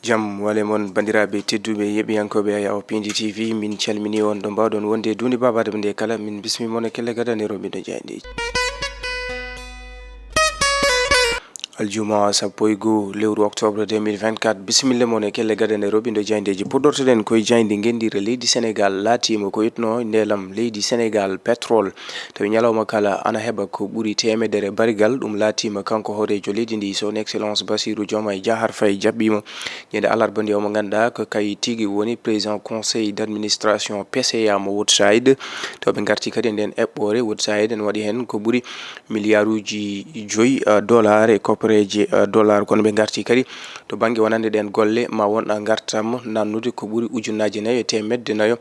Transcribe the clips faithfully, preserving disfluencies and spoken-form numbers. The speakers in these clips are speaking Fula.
Jam wale mon, banndiraaɓe tedduɓe, yeɓiyankooɓe Ayaw Pindi T V, min calmini on ɗo mbaawɗon wonde e duunde baabaaɗo nde kala. Min bismi mon e kelle gadane roɓindo jayndeeji. Aljuma sappo e goo lewru octobre deux mille vingt-quatre, bisimilla mon e kelle gadane roɓindo jayndeeji. Puɗɗortoɗen koye jaaynde ngenndire leydi Senegaal, laatiima ko itno ndeelam leydi Senegaal, pétrole. Tawi ñalawma kala ana heɓa ko ɓuri teemedere barigal. Ɗum laatiima kanko hooreejo leydi ndi, son excellence Bassirou Diomaye Diakhar Faye, jaɓɓiima ñande alarba nde, o mo ngannduɗaa ko kay tigi woni président conseil d'administration P C A mo Woodside. To ɓe ngarti kadi e nden eɓɓoore, Woodside ene waɗi heen ko ɓuri miliyaaruuji joyi, eh, dollar e koppareeje, eh, dollar. Kono ɓe ngarti kadi to bannge wonande ɗeen golle, ma won, eh, ngartam nannude ko ɓuri ujunnaaje nayo e teemedde nayo,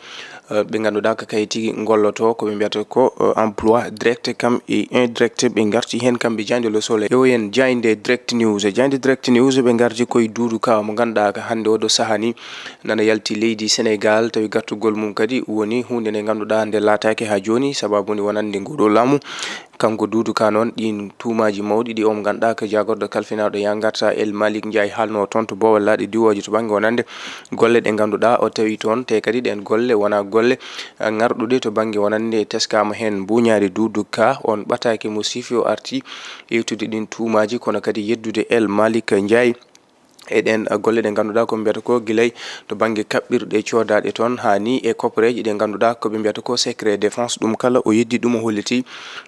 eh, ɓe ngannduɗaa ko kay tigi ngolloto, ko ɓe mbiyata ko, eh, emploi direct kam e indirect. Ɓe ngarti heen kamɓe jaaynde Le Soleil. Ƴeewen jaaynde Direct News. Jaaynde Direct News ɓe ngarti koye Doudou Ka mo ngannduɗaa ko hannde oɗo sahaa ni nana yalti leydi Senegaal, tawi gartugol mum kadi woni huunde nde ngannduɗaa nde laataaki haa jooni, sababu nde wonande ngoo ɗoo laamu. Kanko Doudou Ka noon, ɗiin tuumaaji mawɗi ɗi o mo ngannduɗaa ko jaagorɗo kalfinaaɗo yaa ngarta El Malick Ndiaye haalnoo toon to Boowal Laaɗe Diwooje to bannge wonande golle ɗe ngannduɗaa o tawi toon, te kadi ɗeen golle wonaa golle, eh, ŋarɗuɗe to bannge wonande teskaama heen mbuuñaari. Doudou Ka on ɓataake mo siifi, o arti yewtude ɗiin tuumaaji, kono kadi yeddude El Malick Ndiaye e ɗeen, uh, golle ɗe ngannduɗaa ko mbiyata ko gilay to bannge kaɓɓirɗe coodaaɗe toon haa ni e koppareeji ɗe ngannduɗaa ko ɓe mbiyata ko secret défense. Ɗum kala o yeddi ɗum, o holliti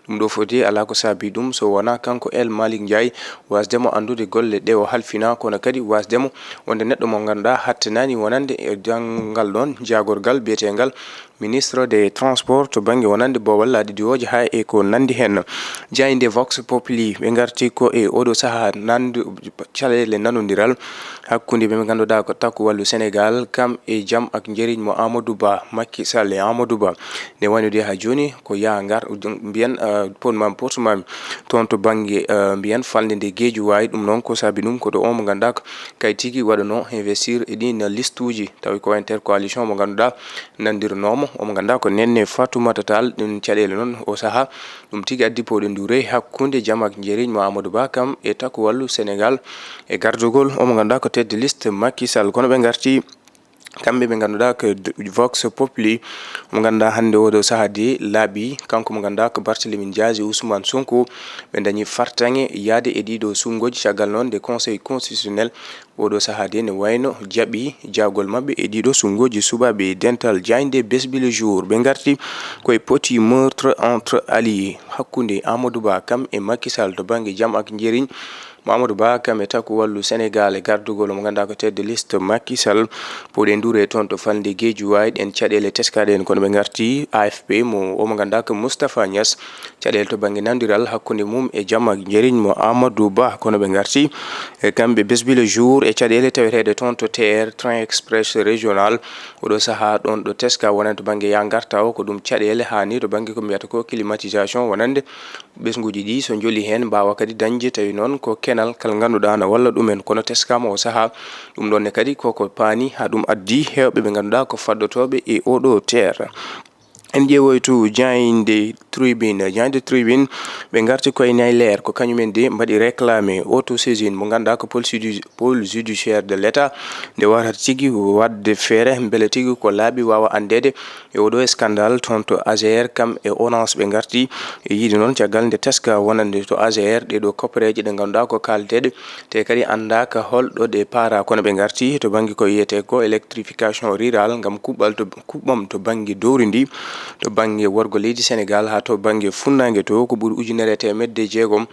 ɗum ɗo foti alaa ko saabi ɗum so wonaa kanko El Malick Ndiaye, wasde mo anndude golle ɗe o halfina, kono kadi wasde mo wonde neɗɗo mo ngannduɗaa hattanaani wonande e janngal ɗoon jaagorgal biyeteengal ministre des transports to bannge wonande Boowal Laaɗe Diwooje haa e ko nanndi heen. Jaaynde Vox Populi, ɓe ngarti ko e oɗo sahaa nandu caɗeele nanondiral hakkunde ɓe ngannduɗaa ko Takku Wallu Senegaal, kam e jam ak njeriñ mo Amadou Ba, Macky Sall e Amadou Ba. Nde wayno de haa jooni ko yaa ngar, mbiyen, ah, potmami, potmami toon to bannge, ah, mbiyen falnde nde Guédiawaye. Ɗum noon ko saabi ɗum ko to o mo ngannduɗaa ko kay tigi waɗanoo investir e ɗiin listuuji, tawi ko intercoalition mo ngannduɗaa nandirnoomo, omo ngannduɗaa ko Néné Fatoumata Tall. Ɗum caɗeele noon o sahaa, ɗum tigi addi pooɗe nduure hakkunde jam ak njeriñ mo Amadou Ba kam e Takku Wallu Senegaal e gardugol omo ngannduɗaa ko tête de liste Macky Sall. Kono ɓe ngarti kamɓe ɓe ngannduɗaa ko d-, Vox Populi, mo ngannduɗaa hannde oɗo sahaa de laaɓi, kanko mo ngannduɗaa ko Barthélémy Dias e Ousmane Sonko, ɓe dañi fartaŋŋe yahde e ɗiɗo suɓngooji, caggal noon nde Conseil constitutionnel oɗo sahaa de ne wayno jaɓi jaagol maɓɓe e ɗiɗo suɓngooji suɓaaɓe e dental. Jaaynde Bés Bi Le Jour, ɓe ngarti koye petit meurtre entre alliés hakkunde Amadou Ba kam e Macky Sall to bannge jam ak njeriñ. Amadou Ba kam e Takku Wallu Senegaal e gardugol mo ngannduɗaa ko tête de liste Macky Sall. Pooɗe nduure toon to falnde Guédiawaye, ɗeen caɗeele teskaaɗe en kono ɓe ngarti A F P mo o mo ngannduɗaa ko Moustapha Niass. Caɗeele to bannge nanondiral hakkunde mum e jam ak njeriñ mo Amadou Ba, kono ɓe ngarti e kamɓe Bés Bi Le Jour e caɗeele taweteeɗe toon to T E R, train express régional. Oɗo sahaa ɗoon ɗo teska wonande to bannge yaa ngarta o, ko ɗum caɗeele haa ni to bannge ko mbiyata ko climatisation wonande ɓesnguuji ɗi so njoli heen mbaawa kadi dañde, tawi noon ko kenal kal ngannduɗaa na walla ɗumen, kono teskaama o sahaa. Ɗum ɗoon ne kadi koko paani haa ɗum addi heewɓe ɓe ngannduɗaa ko faddotooɓe e oɗo T E R. En ƴeewoytu jaaynde Tribune. Jaaynde Tribune, ɓe ngarti koye Niayler, ko kañumen de mbaɗi réclamé autosaisine mo ngannduɗaa ko pôle sudi-, pôle judiciaire de l'État, nde warata tigi waɗde feere mbele tigi ko laaɓi waawa anndeede e oɗo scandale toon to Azer, kam e Orange ɓe ngarti e yiide noon caggal nde teska wonande to Azer ɗee ɗo koppareeje ɗe ngannduɗaa ko kaaldeeɗe, te kadi anndaaka holɗo ɗe paara, kono ɓe ngarti to bannge ko wiyetee ko électrification rurale ngam kuɓɓal to, kuɓɓam to bannge dowri ndi, to bannge worgo leydi Senegaal haa to bannge funnaange to, ko ɓuri ujunere e teemedde jeegom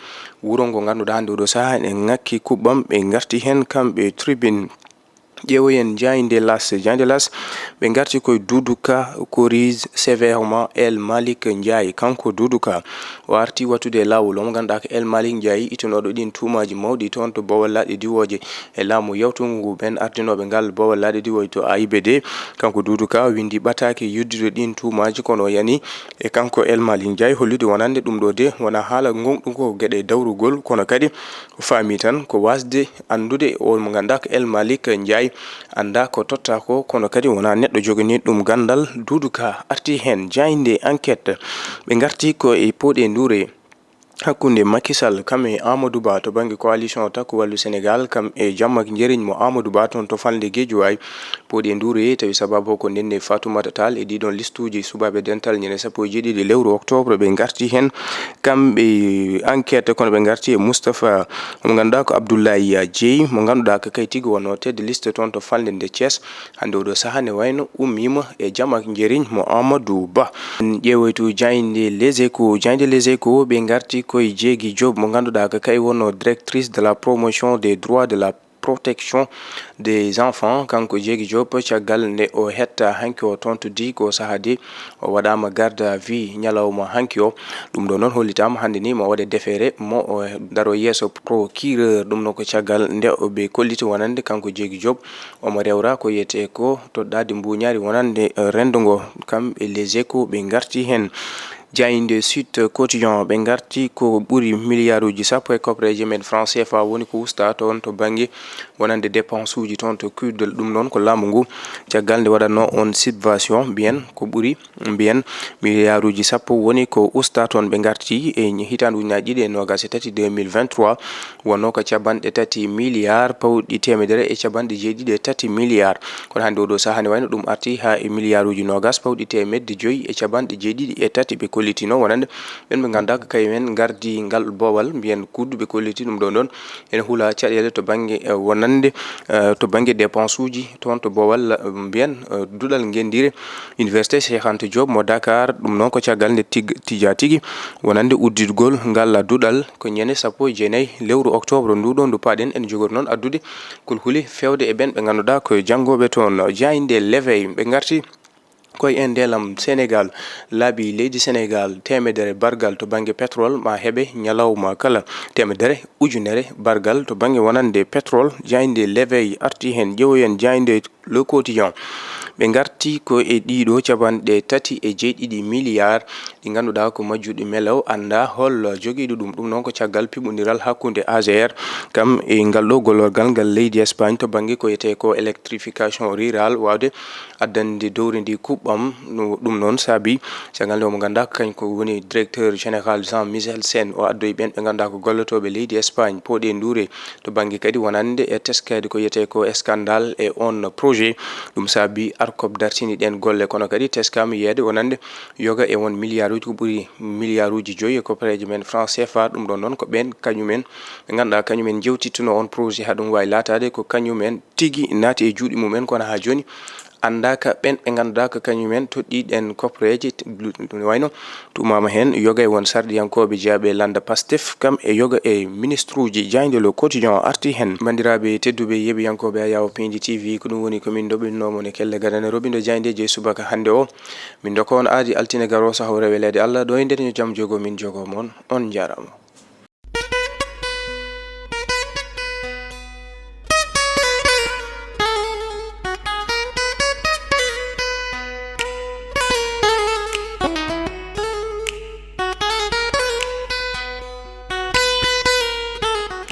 wuro ngo ngannduɗaa hannde oɗo sahaa ene ŋakki kuɓɓam, ɓe ngarti heen kamɓe Tribune. Ƴeewoyen jaaynde L'As. Jaaynde L'As, ɓe ngarti koye Doudou Ka corrige sévèrement El Malick Ndiaye. Kanko Doudou Ka, o arti wattude e laawol. Omo ngannduɗaa ko El Malick Ndiaye, ittanooɗo ɗiin tuumaaji mawɗi toon to Boowal Laaɗe Diwooje e laamu yawtungu ngu. Ɓeen ardinooɓe ngal Boowal Laaɗe Diwooje to A I B D, kanko Doudou Ka winndi ɓataake yeddude ɗiin tuumaaji, kono o yani e kanko El Malick Ndiaye hollude wonande ɗum ɗo de wonaa haala ngonɗum ko geɗe dawrugol, kono kadi o faami tan ko wasde anndude o mo ngannduɗaa ko El Malick Ndiaye, anndaa ko totta ko, kono kadi wonaa neɗɗo joganii ɗum ganndal. Doudou Ka arti heen. Jaaynde Enquête, ɓe ngarti ko e pooɗe nduure. hakkunde Macky Sall kam e Amadou Ba to bannge coalition Takku Wallu Sénégal, kam e Jamma Njeriñ mo Amadou Ba toon to falnde Guédiawaye. Pooɗi e nduure tawi sababu ko ndenne Fatoumata Tall e ɗiɗon listuuji subaaɓe dental ñande sappo e jeeɗiɗi lewru octobre ɓe ngarti heen. Kamɓe enquête kono ɓe ngarti e Moustapha mo ngannduɗaa ko Abdoulaye Dieye mo ngannduɗaa ko kay tigi wonno tête de liste toon to falnde nde Thiès. Hannde oɗo sahaa ne wayno ummiima e Jamma Njeriñ mo Amadou Ba. En ƴeewoytu jaaynde Les Échos. Jaaynde Les Échos ɓe ngarti koye Jeegi Diop mo ngannduɗaa ko kay wonno directrice de la promotion des droits de la protection des enfants. Kanko Jeegi Diop caggal nde o hetta hanki o toon to Digue o sahaa de o waɗaama garde à vue ñalawma hanki o. Ɗum ɗo noon hollitaama hannde ni mo waɗe defeere mo o daro yeeso procureur. Ɗum noon ko caggal nde o ɓe kolliti wonande kanko Jeegi Diop omo rewra ko yiyetee ko toɗɗaade mbuuñaari wonande renndo ngo. Kam e Les Échos ɓe ngarti heen. Jaaynde Sud Quotidien ɓe ngarti ko ɓuri miliyaaruuji sappo e koppareeje men franc C F A woni ko usta toon to bannge wonande dépense uji toon to kuuɗel. Ɗum noon ko laamu ngu caggal nde waɗatno on subvention mbiyen ko ɓuri mbiyen miliyaaruuji sappo woni ko usta toon. Ɓe ngarti e hitaande ujunaaji ɗiɗi e noogaas e tati deux mille vingt-trois wonno ko capanɗe tati miliyaar pawɗi teemedere e capanɗe jeeɗiɗi e tati miliyaar. Kono hannde oɗo sahaa ne wayno ɗum arti haa e miliyaaruuji noogaas pawɗi teemedde joyi e capanɗe jeeɗiɗi e tati ɓe kollitino wonande ɓen ɓe ngannduɗaa ko kañum en ngardi ngal boowal mbiyen kuddu ɓe kolliti ɗum ɗo ɗon. Ene hula caɗeele to bannge eh, wonande eh, to bannge dépense uji toon to boowal eh, mbiyen eh, duɗal ngenndire université Cheikh Anta Diop mo Dakar. Ɗum noon ko caggal nde tig- tija tigi wonande udditgol ngal duɗal ko ñande sappo e jeenayi lewru octobre ndu ɗo ndu paaɗen. En jogori noon addude kulhuli fewde e ɓen ɓe ngannduɗaa ko janngooɓe toon. Jaaynde L'éveil ɓe ngarti koye e ndelam Sénégal laabi leydi Sénégal teemedere bargal to bannge pétrole ma heɓe ñalawma kala. Teemedere ujunere bargal to bannge wonande pétrole. Jaaynde L'éveil arti heen. Ƴeewoyen jaaynde Le Quotidien. Ɓe ngarti ko e ɗiɗo capanɗe tati e jeeɗiɗi miliyaar ɗi ngannduɗaa ko majjuɗi melaw annda hol jogiiɗo ɗum. Ɗum noon ko caggal piɓondiral hakkunde A G R kam e ngal ɗo gollorgal ngal leydi Espagne to bannge ko wiyetee ko électrification rurale waawde addande dowri ndi kuɓɓam. No- ɗum noon saabi caggal nde omo ngannduɗaa ko kañum ko woni directeur général Jean Michel Sène o addoyi ɓeen ɓe ngannduɗaa ko gollotooɓe leydi Espagne pooɗi e nduure to bannge kadi wonande e teskaade ko wiyetee ko scandale e on projet. Ɗum saabi ARCOP dartini ɗeen golle kono kadi teskaama yiyeede wonande yoga e won miliyaaruuji ko ɓuri miliyaaruuji joyi e koppareeje men franc C F A. Ɗum ɗon noon ko ɓeen kañum en ɓe ngannduɗaa kañum en jewtittuno on projet haa ɗum waawi laataade ko kañum en tigi naati e juuɗe mum en kono haa jooni anndaaka ɓeen ɓe ngannduɗaa ko kañum en toɗɗii ɗeen koppareeje. Wayno tuumaama heen yoga e won sarɗiyankooɓe jeyaaɓe lannda Pastef kam e yoga e ministruuji. Jaaynde Le Quotidien arti heen. Banndiraaɓe tedduɓe yeeɓiyankooɓe Ayaw Piindi T V ko ɗum woni ko min ndoɓinno mon e kelle gadane roɓindo jaayndeeji e subaka hannde o. Min ndokka on aadi altine garoosa hawre weleede Allah ɗo e nder yo jam jogo min jogo mon. On njaaraama.